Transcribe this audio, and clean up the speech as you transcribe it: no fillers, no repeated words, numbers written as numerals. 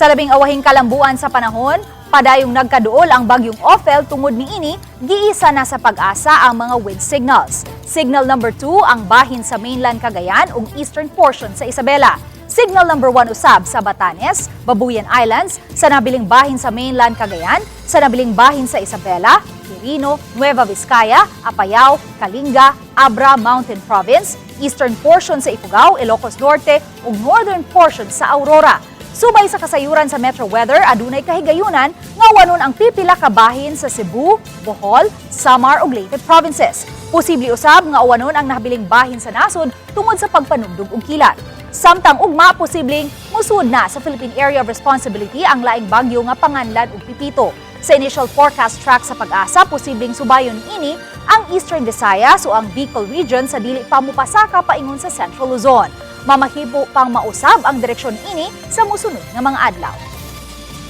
Sa labing awahing kalambuan sa panahon, padayong nagkaduol ang bagyong Ofel. Tungod niini, giisa na sa PAGASA ang mga wind signals. Signal number 2 ang bahin sa mainland Cagayan ug eastern portion sa Isabela. Signal number 1 usab sa Batanes, Babuyan Islands, sa nabiling bahin sa mainland Cagayan, sa nabiling bahin sa Isabela, Quirino, Nueva Vizcaya, Apayao, Kalinga, Abra, Mountain Province, eastern portion sa Ifugao, Ilocos Norte ug northern portion sa Aurora. Subay sa kasayuran sa Metro Weather, adunay kahigayunan nga uwanon ang pipila ka bahin sa Cebu, Bohol, Samar ug Leyte provinces. Posible usab nga uwanon ang nahabiling bahin sa nasod tungod sa pagpanugdog og kilat. Samtang ugma, posibleng musuod na sa Philippine Area of Responsibility ang laing bagyo nga panganlan og Pipito. Sa initial forecast track sa PAGASA, posibleng subayon ini ang Eastern Visayas o ang Bicol Region sa dili pa mupasaka paingon sa Central Luzon. Mamahibo pang mausab ang direksyon ini sa musunod nga mga adlaw.